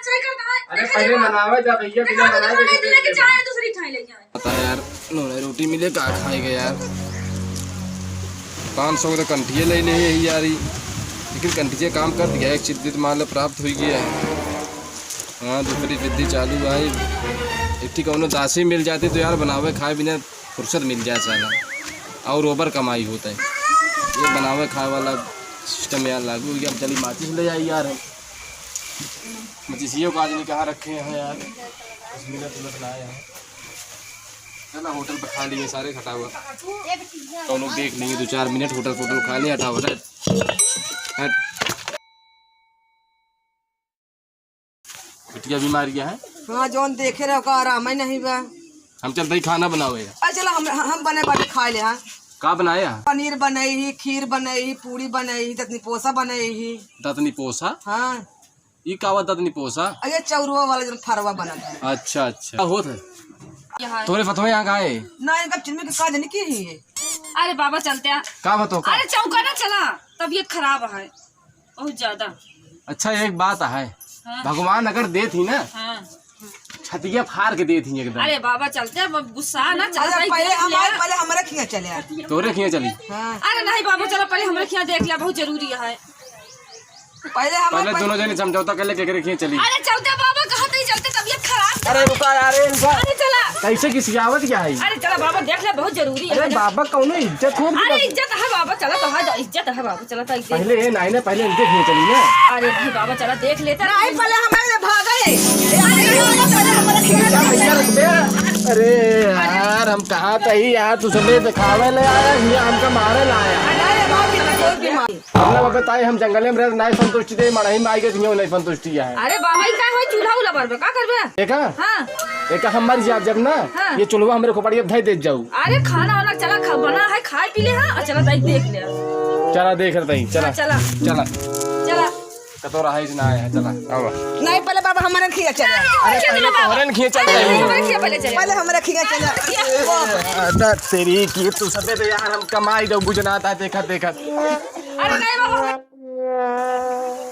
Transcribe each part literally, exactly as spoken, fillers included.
अरे पहले मनावे जा भैया, बिना मनावे के चाय दूसरी ठाई लेके आए। पता यार, नोने रोटी मिले का खाएगा यार। पाँच सौ के तो कंठिया ले ले है यार ई। लेकिन कंठिया काम कर दिया, एक सिद्धि तो मान लो प्राप्त हुई गया है। हाँ, दूसरी सिद्धि चालू है। एक ठीक कौनो दासी मिल जाती तो यार बनावे खाए बिना फुर्सत मिल जाए साला, और ओवर कमाई होता है। ये बनावे खाए वाला सिस्टम यार लागू हो गया। अब चली माचिस ले आई यार हम। मचिसियों को आज नहीं कहाँ रखे हैं यार, कुछ मिलत उलत ना आए हैं। चला होटल पे खा लिए सारे, हटा हुआ। कौनो देख लेंगे, दो चार मिनट होटल फोटल खा लिए, हटा हुआ। हट। बिटिया बीमार गया है? हाँ, जौन देखे रहे ओका आराम ही नहीं बा। हम चलते ही खाना बनावे। अरे चला, हम, हम बने बाटे खा ले, हाँ। का बनाए है? पनीर बनाई ही, खीर बनाई ही, पूरी बनाई ही, दतनी पोसा बनाई ही। दतनी पोसा? हाँ। ई का बा दतनी पोसा? अरे चौरुआ वाला जौन फरवा बनल है। अच्छा, अच्छा। का होत है? यहाँ है। तोरे फतवा यहाँ का है? ना, इनका चिन्ह के का जाने की ही है। अरे बाबा चलते हैं। का बा तो का? अरे चौका ना चला, तबीयत खराब है। बहुत ज्यादा। अच्छा, एक बात है, हाँ। भगवान अगर देत ही ना, हाँ। छतिया फाड़ के देत ही एकदम। अरे बाबा, चलते अब गुस्सा ना, चला अच्छा, भाई, पहले देख हम लिया। आए, पहले हमारे खिया चले आए। तोरे खिया चली? हाँ। अरे नहीं बाबा, चला पहले हमारे खिया देख लिया, बहुत जरूरी है। पहले हम पहले पहले दोनों जने समझौता कर ले, केकरे खिया चली। अरे चलते बाबा, कहाँ तई चलते, तबीयत खराब। अरे रुका यार, ए रुका। अरे चला। कैसे किसी आवत क्या है? अरे चला बाबा, देख ले, बहुत जरूरी है। अरे बाबा, कौनो इज्जत हो अरे इज्जत है बाबा, चला तो है, इज्जत है बाबा। चला तो इसे पहले ये नाई ना, पहले इनके खींच चली ना। अरे भाई बाबा, चला देख लेता। नहीं, पहले हमारे भाग गए। अरे, भैया, रुक बे। अरे यार, हम कहाँ तही यार, तू सबे दिखावे ले आया, ये हमका मारे लाया। अरे बाबा, इतना जोर की मार। मतलब, अबे ताई, हम जंगले में रहे, नहीं संतुष्टि दे, मड़ही में आई के, नहीं संतुष्टि है। अरे बाबा, ई का होई, चूल्हा उला बरबे, का करबे? देखा? हाँ। एका हम मर जाब जब ना, हाँ। ये चुलवा हमरे खोपड़िया धइ देत जाऊ। अरे खाना वाना चला खा, बना है, खाए पी ले, हाँ, और चला दाई देख ले। चला देख रहे ताई, चला। हाँ, चला। चला। चला। कतो रहा ही ना आया, चला, आवा। नहीं, पहले बाबा हमारे खिया चला। अरे, अरे, पहले चला तोहरे न खिया चला। अरे, हमारे खिया पहले चला। पहले हमारे खिया चला। अरे, तेरी की, तू सबे तो यार हम कमाई दो, बुझना था, देखत, देखत। अरे, नहीं बाबा।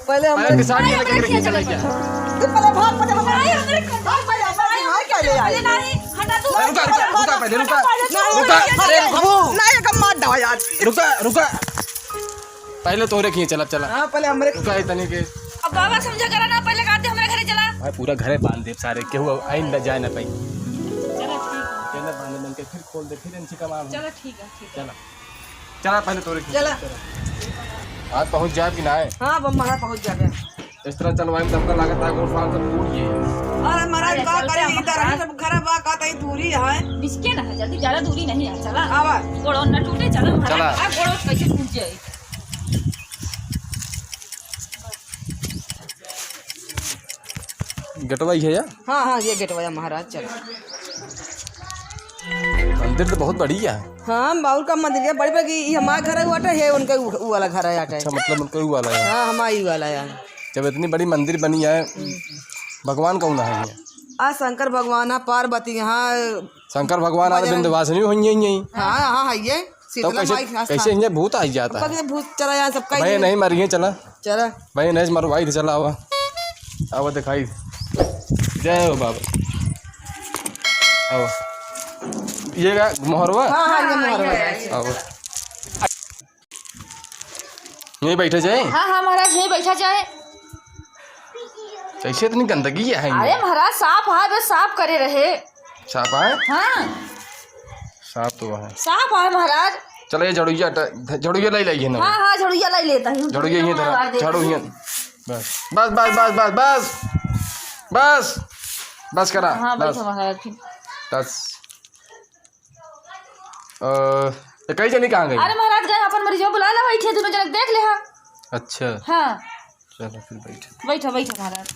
पहले हम अरे, पिसाब के लेके रखिए, चला क्या? तू पहले भाग, पहले हमारे, नहीं, हमारे भाग, पहले हमारे, हमारे क्या ले आए? नहीं, हटा तू। अरे, रुका, रुका, रुका, पहले रुका। नहीं, रुका, नहीं, अरे, रुका। नहीं, एक मार दवा यार। रुका, रुका। पहले तोरे खींच, चला, चला। हाँ, पहले हमरे रुका, इतने के। अब बाबा समझा करा ना, पहले कहते हमारे घरे चला। भाई, पूरा घरे बांध दे सारे, केहू आइन ना जाए ना पाई। चला, ठीक है। पहले बांध दे, मन के फिर खोल दे, फिर इनसे कमा हम। चला, ठीक है, ठीक है। चला। चला, पहले तोरे खींच, चला। चला। आज पहुँच जाए कि ना आए? हाँ, बम, वहाँ पहुँच जाबे। इस तरह चलवाई में तब तक लागत है, गोड़ फाड़ सब टूट गए। अरे महाराज, अरे, का चलते करे, हैं इधर महाराज। ही सब घर बा, का तई दूरी है। बिस्के ना है, जल्दी, ज्यादा दूरी नहीं है, चला। आवा। गोड़ ना टूटे, चला महाराज। चला। आ, गोड़ कैसे टूट जाए? गेटवा ही है या? हाँ, हाँ, ये गेटवा है महाराज, चला। मंदिर तो बहुत बढ़िया है। हाँ, बाउर का मंदिर है, बड़ी बड़ी, ये हमारा घर है, वो आटा है, उनका उ-, उ वाला घर है, आटा है। अच्छा, मतलब उनका उ वाला है। हाँ, हमारा इ वाला है। जब इतनी बड़ी मंदिर बनी है, हम्म। भगवान कौन है ये? आ शंकर भगवान है, पार्वती है। शंकर भगवान आ भजन। बिंदवासिनी हुई है यहीं। हाँ, हाँ, है ये। तो शीतला कैसे, माई के आस्थान। कैसे यहाँ भूत आ जाता है? कभी भूत चला जाए सबका भाई, ही। नहीं मरिए, चला। चला। भाई, नहीं मरवाई थे, चला आवा। आवा दिखाई। जय हो बाबा। आवा। ये का मोहरवा? हाँ, हाँ, ये मोहरवा है। आवा। यहीं बैठा जाए? हाँ, हाँ, महाराज, यहीं बैठा जाए। कैसे इतनी गंदगी है? अरे महाराज, साफ है, बस साफ करे रहे। साफ है? हाँ। साफ तो है। साफ है महाराज। चलो, ये झड़ुइया ट-, झड़ुइया ले लाइए ना। हाँ, हाँ, झड़ुइया ले लेता हूँ। झड़ुइया ये धरा, झाड़ू ये। बस, बस, बस, बस, बस, बस। बस करा, हाँ, बस। बैठो महाराज, ठीक। बस। अ, तो कई जनी कहाँ गई? अरे महाराज गए, अपन मरीजवा बुला ला, बैठे दोनों जनक देख ले, हाँ। अच्छा। हाँ। चलो फिर बैठ। बैठो, बैठो महाराज।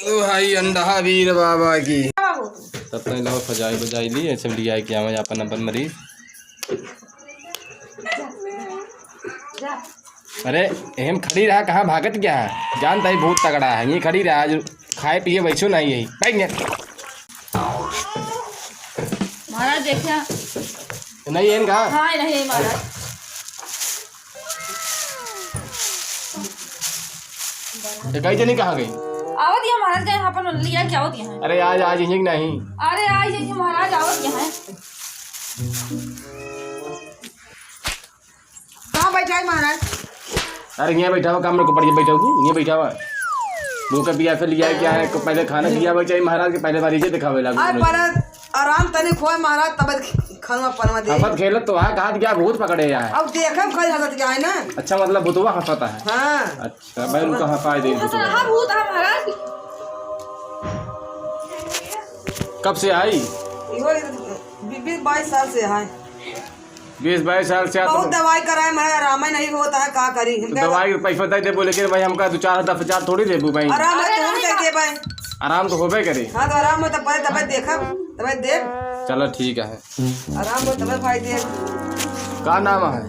ओ भाई अंडा वीर बाबा की। तब तक लाओ सजाई बजाई ली, ऐसे लिया के आवे अपन अपन मरीज। अरे, एहम खड़ी रहा, कहाँ भागत क्या है? जानता ही बहुत तगड़ा है, ये खड़ी रहा, आज खाए पिए वैसो नहीं है। बैठ जा। महाराज, देखिए। नहीं, एहम कहाँ? हाँ, नहीं, महाराज। ये कई जनी कहाँ गई? आवत यहाँ महाराज के यहाँ अपन लिया के आवत यहाँ। अरे आज, आज यहीं नहीं। अरे आज यहीं महाराज आवत यहाँ। कहाँ बैठा है महाराज? अरे यहाँ बैठा हुआ, काम में को पड़ गया, बैठा हुआ, यहाँ बैठा हुआ। मुँह का पिया फिर लिया क्या है, को पहले खाना दिया हुआ चाहिए महाराज के, पहले बार ये दिखावे लागू आज उन्होंने। पर आराम तनिक होए महाराज, तब खाना पनवा दे। हंसत खेलत तो है, कहा क्या भूत पकड़े यहाँ। अब देखम खाली हंसत क्या है ना। अच्छा, मतलब भूतवा हंसता है। हाँ। अच्छा, भाई उनका हंसा दे भूतवा। हाँ, भूत है महाराज। कब से आई? इहो बी-, बीस बाईस साल से है। बीस बाईस साल से आप बहुत दवाई कराए, मैं आराम ही नहीं होता है, का करी? तो दवाई के पैसा दे देबो, लेकिन भाई हमका दो चार दस हजार थोड़ी देबू भाई। आराम है, अरे तू नहीं दे दे भाई। आराम तो होबे करे। हाँ, तो आराम हो तब, तब देखब, तब देब। चलो ठीक है। आराम हो तब भाई देब। का नाम है?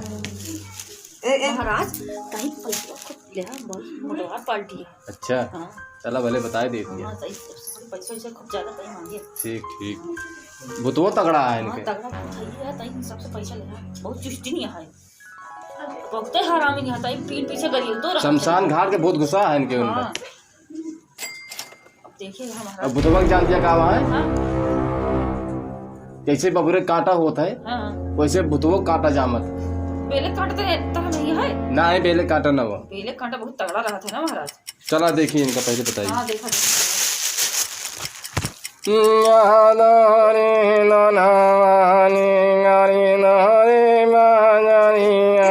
ए, ए। महाराज, कहीं पैसा खूब ले, बहुत मोटवा पार्टी है। अच्छा। हाँ। चला भले बताए दे दिया। हाँ, सही, पैसा वैसा खूब ज्यादा कहीं मांगे। ठीक, ठीक। भूतवो तगड़ा है हाँ, इनके। तगड़ा भूत है, ये है, तहीं सबसे पैसा लेना। बहुत चुस्टी नहीं है। बहुते हरामी नहीं आता, ये पीठ पीछे गरीब तो रहते शमशान हैं। घाट के बहुत गुस्सा है इनके ऊपर। हाँ। अब देखिए हमारा अब भूतवा के जान दिया का है? हाँ। जैसे बबुरे कांटा होत है, हाँ। वैसे भूतवो कांटा जामत। बेले कांटा तो इतना नहीं है। ना है, बेले कांटा ना हो। बेले कांटा बहुत तगड़ा रहता है ना महाराज। चला देखिए इनका, पहले बताइए। हाँ, देखा, देखा।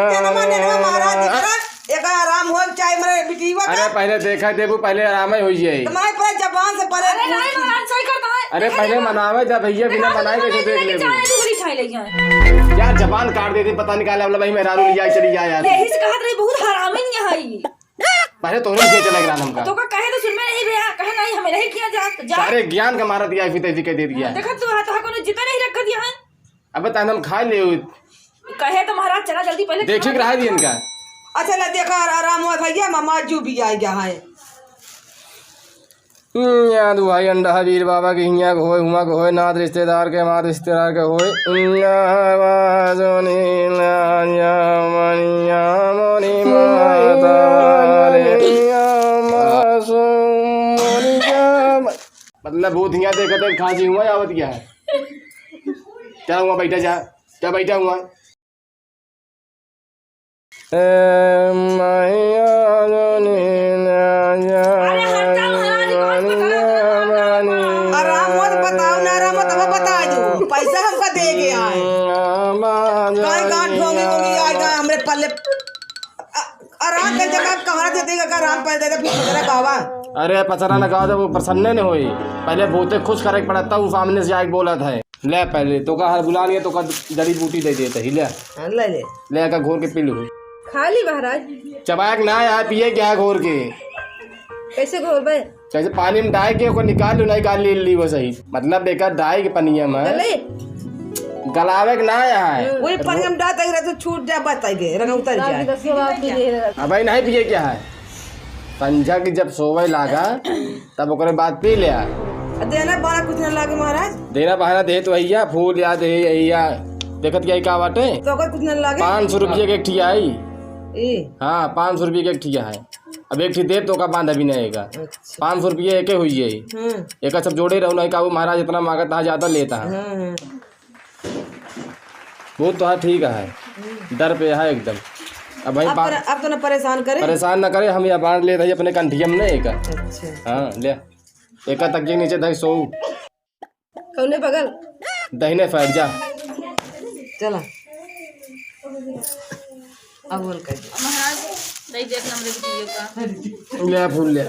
इतना माने ना महाराज, इतना एक आराम हो चाहे मेरे बिटिया का। अरे पहले देखा देबू, पहले आराम ही हो जाए। तुम्हारे पूरा जबान से परे अरे नहीं महाराज, सही करता है। अरे देखा पहले देखा। मनावे जा भैया, बिना देखा, मनाए देखा, कैसे देख देखा, लेबू? चाहे तो गोली खाए ले जाए। यार जबान काट देती, पता नहीं का वाला भाई मेहरारू लिया चली जाए यार। यही से कहत रही, बहुत हरामी नहीं है ये। पहले तोहरे के चले गया हमका। तो का कहे तो सुन में नहीं भैया, कहे नहीं हमें नहीं किया जा, जा। सारे ज्ञान का मारा दिया, फिर तैसी कह दे दिया। देखत तो है, तो कोनो जिता नहीं रख दिया है। अबे तान हम खा ले। कहे तो महाराज चला जल्दी पहले देखिए खा रहा ले। दिया इनका। अच्छा ला देखा आ-, आराम हुआ भैया, मामा जू भी आ गया है। हम्म, याद भाई अंडा वीर बाबा के हियाँ के होए, हुआ के होए, नात रिश्तेदार के, मात रिश्तेदार के होए। हम्म, आवाजो नीला या मनिया मोरी माता रे, या मासूम मोरी जान। मतलब भूत हियाँ देखत है, खांसी हुआ या आवत क्या है? क्या हुआ, बैठा जा, क्या बैठा हुआ? ए मैया जोनी ना जा अरे हट जा महाराज, एक बात बता दो। आराम मत बताओ ना, आराम मत, अब बता दो। पैसा हमका दे के आए। काहे गांठ ढोंगी वोंगी आएगा हमरे पल्ले। अ-, आराम दे जगह कहाँ से देगा, का आराम पैदा दे, फिर पचरा गावा। अरे पचरा न गावा, जब वो प्रसन्न न होई, पहले बहुते खुश करे के पड़ा, तब वो सामने से आके बोलत है। ले पहले तो का हर बुला लिया, तो का जड़ी बूटी दे देते ही, ले। हाँ, ले ले। ले का घोर के पी लो। खा ली महाराज। चबाक ना यार, पिए क्या घोर के? कैसे घोर बे? जैसे पानी में डाल के ओकर निकाल लो, नहीं निकाल ली, ली वो सही। मतलब बेकार डाल के पनिया में। गले? गलावे के ना है। वही पनिया में डाल तक तो छूट जा, बता के रंग उतर जाए। अबे नहीं पिए क्या है? संझा की जब सोवे लागा, तब ओकरे बाद पी ले आ। आ देना बहाना कुछ न लागे महाराज। देना बहाना दे तो भैया, फूल या दे या, देखत क्या का बाटे? तो ओकर कुछ न लागे। पाँच सौ रुपये के एक ठिया आई। ए। हाँ, पाँच सौ रुपये के एक ठिया है। अब एक ठिया देब तो का बांध अभी नहीं आएगा। अच्छा। पाँच सौ रुपये एके हुई है। हम्म। एका सब जोड़े रहो, नहीं का वो महाराज इतना मांगता है, ज्यादा लेता है। हम्म, हम्म। वो तो है, ठीक है, हम्म। डर पे है एकदम। अब भाई अब बा-, पर-, अब तो ना परेशान करे। परेशान ना करे, हम या बांध लेत है अपने कंठिया में ना एका। अच्छा। हाँ, ले। एका तकिया के नीचे धई सो। कौने बगल? दहिने साइड जा। चला। अब बोल कर दे। महाराज, दे दे अपना हमरे बिटिया का। ले फूल ले।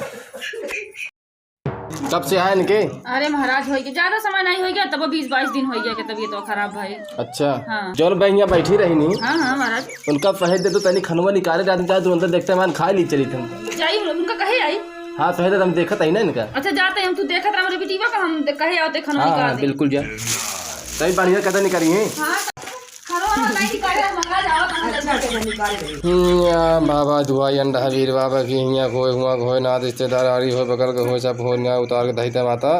कब से है इनके? अरे महाराज, होई गया, ज्यादा समय नहीं होई गया, तब बीस बाईस दिन होई गया कि तबीयत तो खराब भाई। अच्छा। हाँ। जौन बहनिया बैठी रही नी, हाँ, हाँ, महाराज। उनका पहले दे तो तनी खनवा निकाले, रात में तुरंत देखते मान खा ली चली तुम। जाई, उनका कहे आई? हाँ, पहले तो हम देखत आई ना इनका। अच्छा, जाते हम, तू देखत रह हमरे बिटिया का, हम दे-, कहे आओ, ते खनवा हाँ, निकाल हाँ, दे। बिल्कुल जा। तभी बढ़िया कदर निकाली है। हाँ। खाना वाना नहीं निकाले, हमारा जाओ, हम अच्छा, अच्छा, निकाल दे। हिया बाबा दुआई अंडा वीर बाबा की हिया घोय हुआ घोय नाथ रिश्तेदार आरी हो बगल के हो सब हो ना उतार के धई दे माता।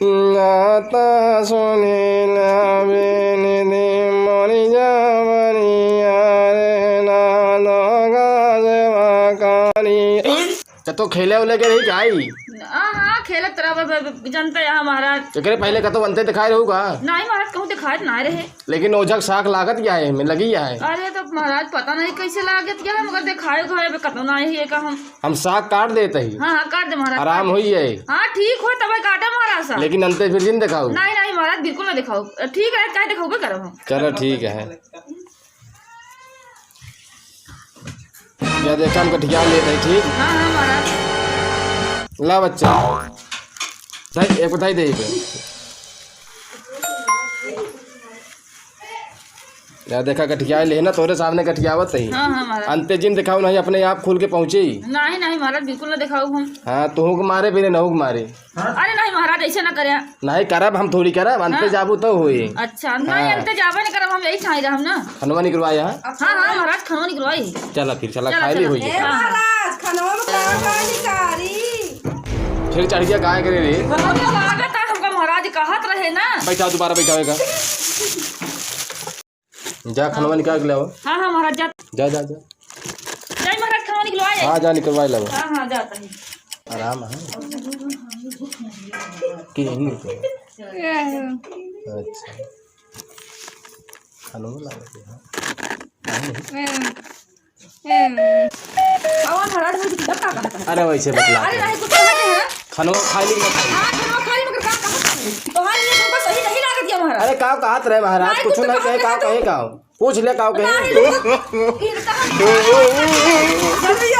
नाता सुनी ना बेनी दी मरी जा मरी आरे ना दोगा सेवा कारी। तो खेले उले के रही का आई? हाँ, हाँ, खेलत रहा, ब-, ब-, जनता यहाँ महाराज। एकरे पहले कतौ अंते दिखाए रहू का? नहीं महाराज, कहूँ दिखाए तो ना रहे। लेकिन ओझक साख लागत क्या है, में लगी है। अरे तो महाराज पता नहीं कैसे लागत क्या है, मगर दिखाए घर में कतौ ना है ये का हम। हम साख काट देते ही। हाँ, हाँ, काट दे महाराज, आराम काट दे। होई है। हाँ, ठीक हो तब काटे महाराज साहब। लेकिन अंते फिर जिन दिखाऊ। नहीं, नहीं महाराज, बिल्कुल ना दिखाऊ। ठीक है, चाहे दिखाऊ करब हम। चलो ठीक है। या देखा, हम गठिया लेत है, ठीक? हाँ, हाँ, महाराज। ला बच्चा, धाई, एक धाई दे, एक। या देखा, गठिया ले है ना, तोरे सामने गठियावत है। हाँ, हाँ, महाराज। अंते जिन दिखाऊ, नहीं अपने आप खुल के पहुँची। नहीं, नहीं, महाराज, बिल्कुल ना दिखाऊ हम। हाँ, तुहूँ के मारे, बिने नहू के मारे। अरे नहीं महाराज, ऐसे ना करे। नहीं करब, हम थोड़ी करब, अंते हाँ। जाबू तो होई। अच्छा, नहीं, हाँ। अंते जाबे नहीं करब, हम यही ठाई रहब ना। खनवा निकलवाए, हाँ? हाँ, हाँ, महाराज, खनवा निकलवाई। चला फिर, चला, चला, खाए ली चला। होई। ए हाँ। महाराज, खनवा में का का निकारी? फिर चढ़ गया गाय करे रे। बहुत लागत है हमका, महाराज कहत रहे ना। बैठाओ, दोबारा बैठाओ एका। जा, खनवा निकाल के लाओ। हाँ, हाँ, महाराज, जा। जा, जा, जा। जा, महाराज, खनवा निकलवा ले। हाँ, जा, निकलवा लाओ। हाँ, हाँ, जाता है। आराम है। कि यहीं निकल। अच्छा। खनवा लाओ, हाँ। कौन हरान हो गई? तब का कहत है? अरे वैसे बतला अरे के। नहीं, कुछ कहत है? खनवा खाई ली ना खाई? हाँ, खनवा खाई, मगर का कहत है? तोहार ये हमको सही नहीं लागत है, महाराज। अरे का कहत रहे महाराज? नहीं, कुछ कुछ नहीं तो कहे, कहत का है। कहे का? पूछ ले का कहे? नहीं, नहीं, ये तो कहा नहीं। जल्दी आ,